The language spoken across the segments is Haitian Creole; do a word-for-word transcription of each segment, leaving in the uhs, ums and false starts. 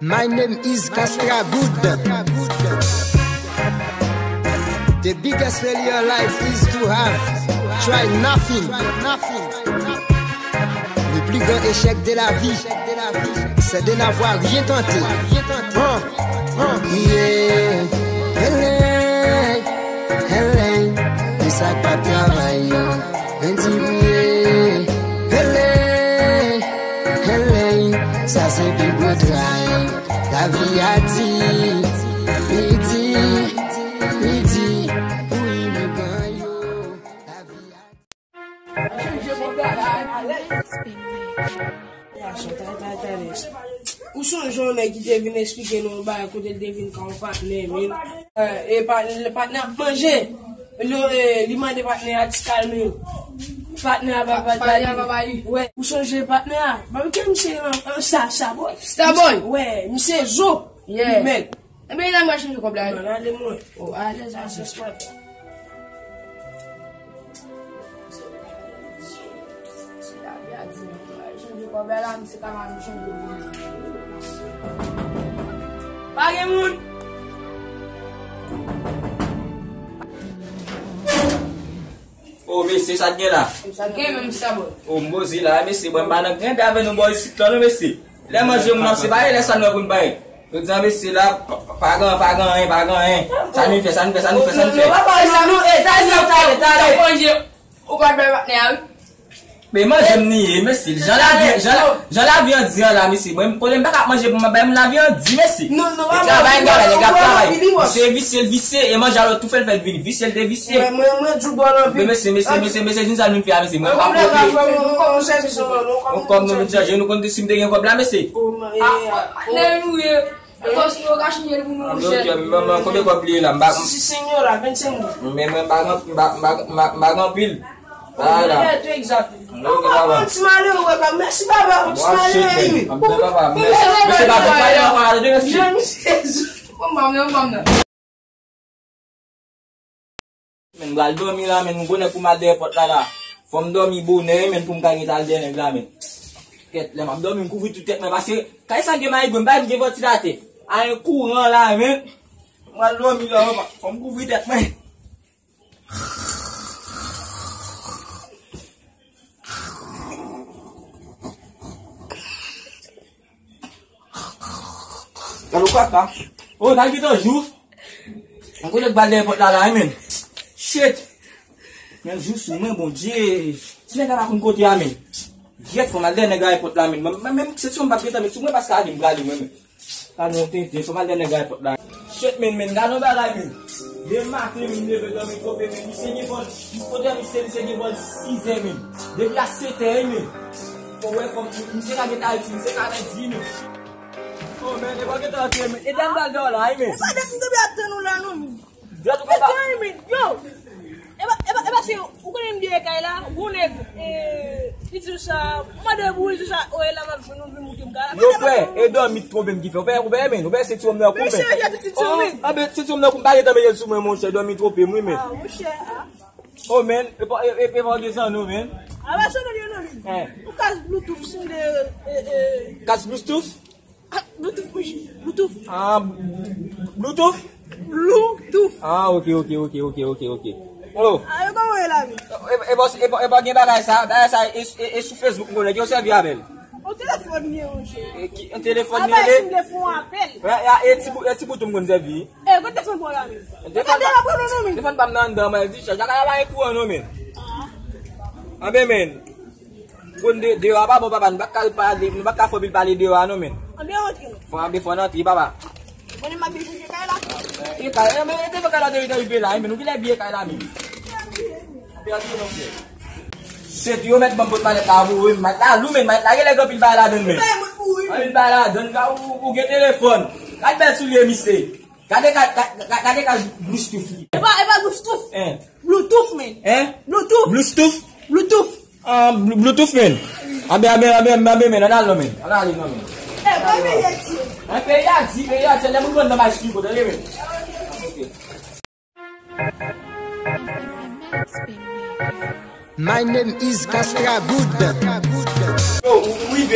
My name is Castra Good. The biggest failure life is to have try nothing. Le plus grand échec de la vie, c'est de n'avoir rien tenté. Hein, hein. Yeah. Hello, hello. Pou sa k pa travay yo, men di m ye. Hello, hello. Sa se pi gwo tray. Lavi a di, li di, li di, pou imigran yo. Lavi a di. Ou sonje yon nèg ki te vin eksplike nou yon bagay kote l te vin ka yon patnè, men, e, e pa, patnè ap manje. Li, e, li mande patnè a ti kalme. Patnè a pa, pa, pa li. Wè, ou sonje patnè a? Ba ke misye, e, sa, sa boy. Sa boy. Wè, misye zo. Yeah. Li mèg. Ebyen, la mwen chanje kòb la. Bon, ale mwen. Oh, alèz, alèz. Se lavi a di, mwen chanje kòb la, misye ka ba nou chanje kòb. Pa gen moun. Oh, mesye, sa t gen la? Sa t gen menm sa, bro. Oh, m poze la, mesye, bon, m pa nan grande avè nou bò isit la, non, mesye. Lè manje moun ap separe, lè sa nou wè pou n bay. Yo di, mesye la, pa, pa, pa gen, pa gen anyen, pa gen anyen. Sa nou fè, sa nou fè, sa nou fè, sa nou fè. Non, non, pa pale sa, non, e, talè, talè, talè. Ou pa t bay patnè a, wi. Men manje m ni ye, mesye. Jan lavi, jan la, jan lavi an di an la, mesye. Mwen, m konnen m pa ka ap manje pou m ap bay moun lavi an di, mesye. Non, non, pa travay, nèg ap travay. Misye visye, l visye, e manje a lòt tou fè l fè l vin visye, l te visye. Mwen, mwen, mwen, di w bò nan pi. Men mesye, mesye, mesye, mesye, di n sa nou fè a, mesye. Mwen pa pwote. Yon kòb nou vin chanje, nou konn si m te gen kòb la, mesye. Ah, patnè nou ye. E kòb si yo ka chanje l pou nou, monchè. Mwen, mwen, konbyen kòb li ye la? M pa. Si, si, senyora, vennsenk goud. Men mwen, m pa gen, m pa, m pa, m pa, m pa gen anpil. Ala. Yon ti malere, wè, pa, mèsi, papa, yon ti malere, wi. Mesye, papa, mesye, papa, pale ankò, tande, mesye. Bon, bon, bon, bon. Men, m pral dòmi la, men, m konnen pou m al dèyè pòt la, la. Fò m dòmi bonè, men, pou m ka gentan al dèyè nèg la, men. Kèt, lè m ap dòmi, m kouvri tout tèt mwen, paske kay sa gen mayigwe, m pa menm gen vantilatè. A gen kouran la, men. M pral dòmi la, fò m kouvri tèt mwen. Gade w kaka. Oh, n al kite w jou. Mwen konnen k bal dèyè pòt la la, wi, men. Shit. Men jou sou mwen, Bondye. Ti nèg la pa konn kote a, men. Gyèt, fò m al dèyè nèg la dèyè pòt la, men. Mwen, mwen, mwen, se ti yon m p ap gentan, men sou mwen paske a gen m prale, mwen, men. Gade yon tenten, fò m al dèyè nèg la dèyè pòt la. Shit, men, men, gade yon bagay, men. Demen maten, men, m leve dòmi twonpe, men. Misye gen vòl, kote misye, misye gen vòl sizè, men. Depi a setè, men. Fò w wè, fò m, misye ka gentan Ayiti, misye ka Ayiti, men. Oh, men, e pa gentan antre, men. E dam bal dò la, wi, men. E pa dam ki ap tann ou la, non, men. Dòt ou papa. Yo! E pa, e pa, e pa se ou konnen m dèyè kay la, gon nèg, e, li di sa, m mande pou li di sa, o, e la m ap jwenn ou vin moute m kay la. Yo, frè, e dòmi twonpe m ki fè. Ou pa, ou pa, men, ou pa se ti wòm nan kou, men. Men se yo ki ap ti wòm, men. Oh, a, ben, se ti wòm nan kou, m pa gentan mete l sou mwen, monchè, dòmi twonpe m, wi, men. Ah, monchè, ah. Oh, men, e pa, e, e, e pa de zan, non, men. A, pa se non, non, non. Hein. Ou kas Bluetooth, si m de, e, e. Kas Bluetooth? Ah, Bluetooth, wi. Bluetooth. Ah, Bluetooth? Bluetooth. Ah, ok, ok, ok, ok, ok, ok. Oh. Ah, yo kòman e la, wi? E, e, e, e, e pa gen bagay sa, bagay sa, e, e, e sou Facebook, m konnen, yo sèvi avè l. On telefòn li ye, monchè. E ki, on telefòn li ye? A, si m te fè yon apèl. E, e, e ti bou-, e ti bouton m konn sèvi. E, kote telefòn pa w la, wi? Telefòn pa m nan anndan, mwen, di, chaj la ka pa gen kouran, non, men. Ah. Anben, men. Bon, de, deyò a pa bon, papa. Nou pa ka pale, nou pa ka fè anpil pale deyò a, non, men. Anben, antre. Fò, anben, fò n antre, papa. Bon, e m ap vin chèche kay la. E, kay, e, men, e te fè kay la te, te rive la, e, men, nou genlè bliye kay la, men. Pèdi, non, frè. Se yo mèt ban m pot malèt la pou ou, wi, malèt la lou, men, malèt la genlè gen anpil bagay ladann, men. Anpil bagay ladann, ka ou, ou gen telefòn. Gad bèl soulye, misye. Gade ka, ka, ka, gade ka Bluetooth li. E pa, e pa Bluetooth. Hein. Bluetooth, men. Hein? Bluetooth. Bluetooth? Bluetooth. Ah, Blu-, Bluetooth, men. Anben, anben, anben, anben, men, ann al non, men. Ann ale non, men. E, pa peyi a di. An peyi a di, peyi a di, lè moun pran nan bay sou kote, men. Ok. My name is Castra Good. Yo, ou, ou,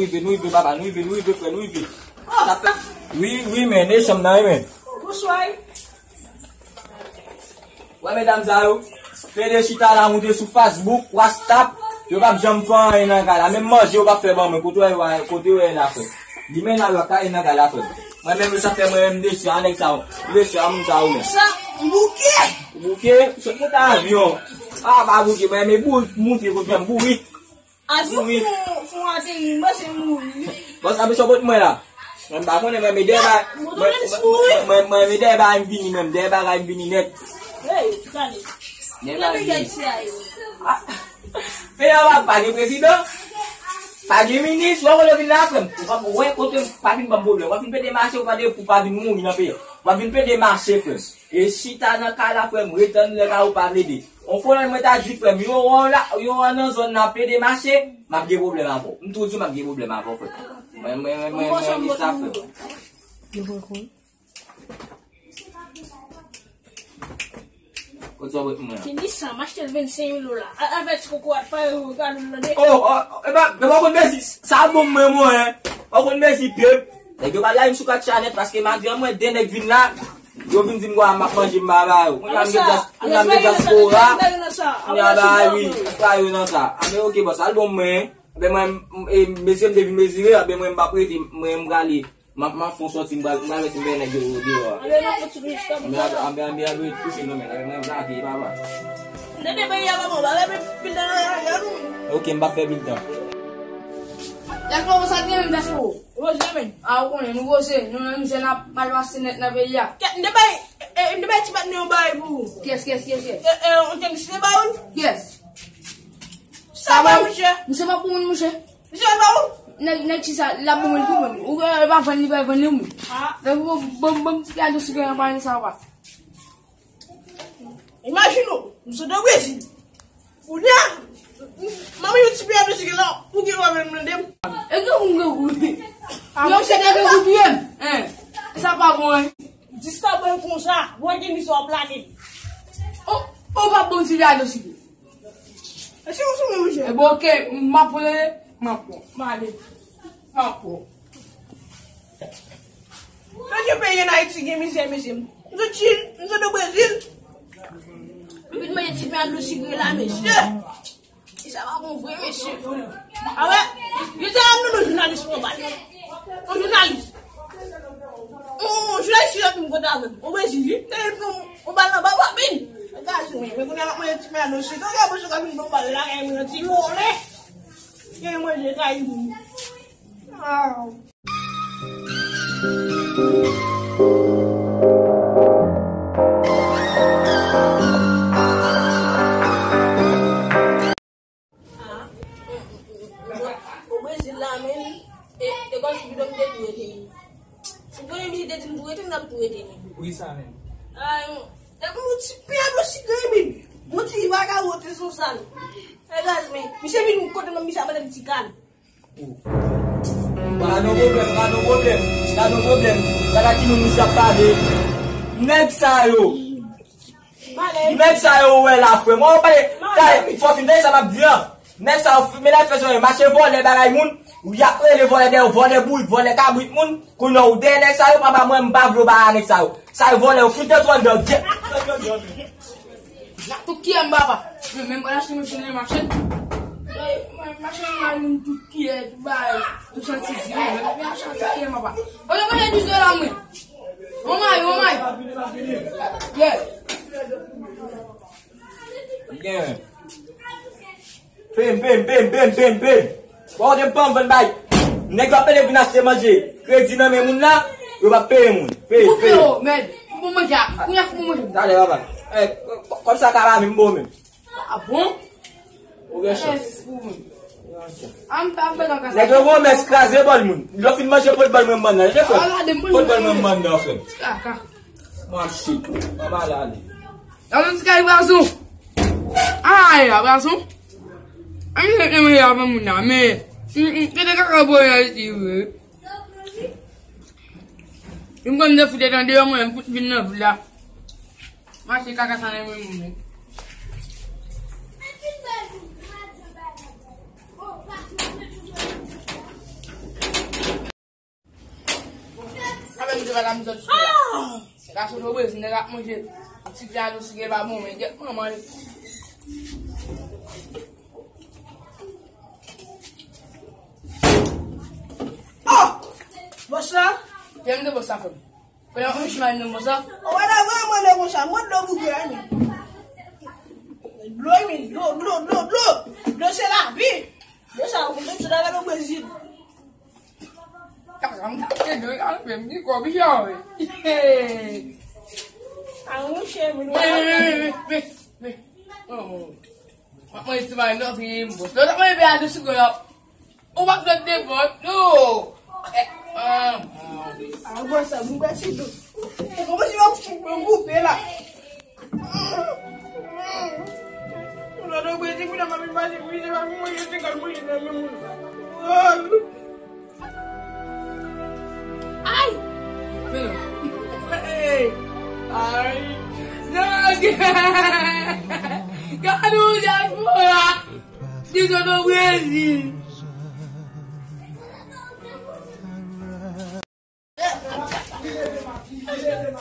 nou rive, nou rive, papa, nou rive, nou rive, frè, nou rive. Wi, wi, men, e chanm nan, wi, men. Bonswa. Wè medam sa yo, pede chita la moute sou Facebook, WhatsApp, yo p ap janm fè anyen nan kay la. Menm manje yo p ap fè ban mwen, kote w wè, kote w wè la frè. Li men la yo kay nan kay la frè. Mwen menm sa fè mwen menm desi a nèg sa yo. Desi a moun sa yo men. Sa, m bouke. Bouke, sot moute avyon. A pa bouke, mwen men bourik moute kote m bourik. Avyon fon, fon ateri, m panse m mouri. Bòs, ape sou bòt mwen la. Mwen pa konnen, mwen, men dèyè ba, mwen, mwen, mwen, mwen, men dèyè ba, m vini, mwen, dèyè bagay, m vini nèt. Hey, gade. Dèyè bagay, vini. Ah, peyi a pa, pa gen prezidan, pa gen minis, wè kote vin la, frè m. Ou pa, wè kote pa vin ban m pwoblèm. W ap vin pede mache, ou pa de, pou pa vin mouri nan peyi a. W ap vin pede mache, frè m. E chita nan kay la, frè m, ret anndan kay ou pa plede. On kolonn mwen ta di, frè m, yo wè w la, yo wè w nan zòn nan ap plede mache, m ap gen pwoblèm avè w. M tou di w m ap gen pwoblèm avè w, frè m. Mwen, mwen, mwen, mwen, mwen, mwen, sa, frè m. Kote w ap mwen an? Ki li sa, m achte l vennsenk mil dola. A, avè ti kokorat pa yo, gade l tande. Oh, oh, e pa, e pa konn mezi, sa bon mwen, mwen, hein. Pa konn mezi, pye. Nèg yo pa lage m sou kat chanèt, paske malgre mwen, de nèg vin la, yo vin di m kwa m ap manje m ba ba yo. Kounye a m gen dyas-, kounye a m gen dyaspora. Kounye a ba wi, pa yo nan sa. A men oke bòs, al bon mwen. Anben mwen, e, mezire m te vin mezire, anben mwen m p ap rete, mwen m prale. M ap, m ap fè yon sòti, m pral, m pral wè si m gen nèg yo deyò a. Anben, anben, anben, anben, touche non men, anben mwen m lage papa. Oke, m p ap fè pil tan. Dyaspora, sa t gen menm, dyaspora? Poze men. A, ou konnen, nou poze. Nou nan mizè, n ap mal pase nèt nan peyi a. Kèt, m te bay, e, e, m te bay ti patnè yon bagay pou ou. Kiyès, kiyès, kiyès, kiyès? E, e, yon tenis, m te ba ou l. Kiyès? Sa pa, mouche. Misye pa pou moun, mouche. Misye pa pou moun. Nèg, nèg ki sa, l ap pou moun, pou moun. Ou, e, e pa vann li, pa vann li, moun. Ah. Lè ou ban, ban, ban ti kado sik la, pa sa pa. Imajine w, m sot Brezil. Kounye a, m ap yon ti pye atletik la, ou gen dwa vin mande m. E gen moun gen goute. Yo se te gen goute. Hein. Sa pa bon, hein. Jiska mwen konsa, mwen gen misyon ap lage. Oh, oh, pa bon ti pye atletik. E si ou sou mwen, monchè. E bon, oke, m ap pran, m ap pran. M ale. M ap pran. Sa gen peyi ann Ayiti gen mizè, mesye. M sot Chili, m sot Brezil. M vin manje ti pye a dlo sikre la, mesye. E sa pa bon vre, mesye. A wè, yo te ap nou jounalis pran bal. Yon jounalis. Yon jounalis ki sot m kontre avè m. Yon Brezil, wi. Te pran yon bal nan ba w ap vin. Gade, men kounye a l ap manje ti pye a dlo sikre. Gade, mwen sot ap vin pran bal la, gade mwen yon ti vole. Gen manje kay moun. Ah. Ah. O Brezil la menm, e, e kòmsi bidon m te tou rete li. Si bidon m te di m tou rete, m t ap tou rete li. Wi, sa menm. Ay, yon, e pou yon ti pye a dlo sikre, men. Bon ti vagabon te sou sal. E gaz, men, misye vin kote m, misye ap mande m ti kado. Pa gen pwoblèm, pa gen pwoblèm, pa gen pwoblèm. Gade a ki moun misye ap pale. Nèg sa yo. Nèg sa yo wè la, frè m. Ou pale, gade, fò fin tande sa m ap di an. Nèg sa yo, men la fè zòrèy, mache vòlè bagay moun. Y ap rele vòlè dèyè, vòlè bourik, vòlè kabrit moun. Kounye a ou dèyè nèg sa yo, papa mwen, m pa vle w pale a nèg sa yo. Sa yo vòlè yo, fout de twòn dòg. Tout kiyè m papa. Mwen menm mwen achte machin nan machin. Machin nan moun tout kiyè, tout bagay, tout santi zi mwen. Mwen achte tout kiyè m papa. Oye mwen gen douz dola mwen. Oh my, oh my. Yeah. Gen. Pem, pem, pem, pem, pem, pem. Bon, gen pam vann bay. Nèg yo ap pede vin achte manje. Kredi nan men moun la, yo pa peye moun. Peye, peye. Koupe yo, men. Koupe manje a. Kounye a koupe manje. Talè, papa. Eh, kò-, kòb sa ka pa menm bon menm. Ah bon? Ou gen chans. Nèg yo gon mès kraze bòl moun. Lè w fin manje pot bòl mwen m ban nan. Pot bòl mwen m ban nan, frè m. Kaka. Mwen ap chit. Mwen pa ale. Gade yon ti kay gason. Ay, a gason. An mi se te manje avan moun nan, men. Te de kaka boy a iti vre. M konn de fout etan deyò, mwen, m fout vin nan vil la. Mache kaka sa nan men moun. Avè m te pale a m sot sou la. Gason do brezil, nèg ap manje. Ti pya dous gen pa bon, men gen manman. Oh! Bòs la? Kèm de bòs la fè m. Konnen mwen chimay nan bòs la. Ou pa ta vre mwen de konsa, mwen dlo pou bwè, men. Dlo, men, dlo, dlo, dlo, dlo. Dlo se lavi. Dlo sa, ou konn tout sa gade o Brezil. Kaka m gate dlo, kaka m fè m di kòb yo, wi. A mouche, mwen. Men, men, men, men, men, men. Oh, oh. Mwen, mwen, ti mari nan fini m bòs. Lè w t ap manje pya dous sou kò la. Ou pa t mèt de bòs, non. Eh, ah, ah. A bòs sa, mwen bwè si dlo. E kòman si yo koupe, koupe la. Mwen nan bwè si pou nan mwen pase pou se pa pou mwen, yo te kal mwen nan men moun. Oh. Ay! Hey! Ay! Non, gade yon diaspora! Di tonton Brezil!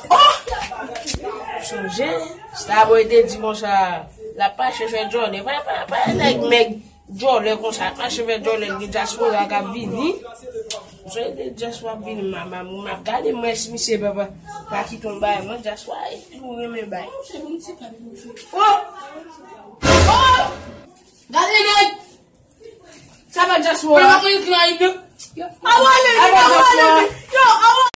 Oh! Sonje, Starboy te di konsa, l ap mache fè djòlè. Pa, pa, pa, nèg mèg. Djòlè konsa, mache fè djòlè, gen dyaspora k ap vini. Mwen de dyaspora ap vini, m ap, m ap, m ap gade mwen si misye pa, pa, pa kite yon bagay, mwen dyaspora, epi ou renmen bay. Oh! Oh! Gade nèg! Sa pa dyaspora. Mwen pa konn Israel, non. Awa, ale, awa, ale, yo, awa.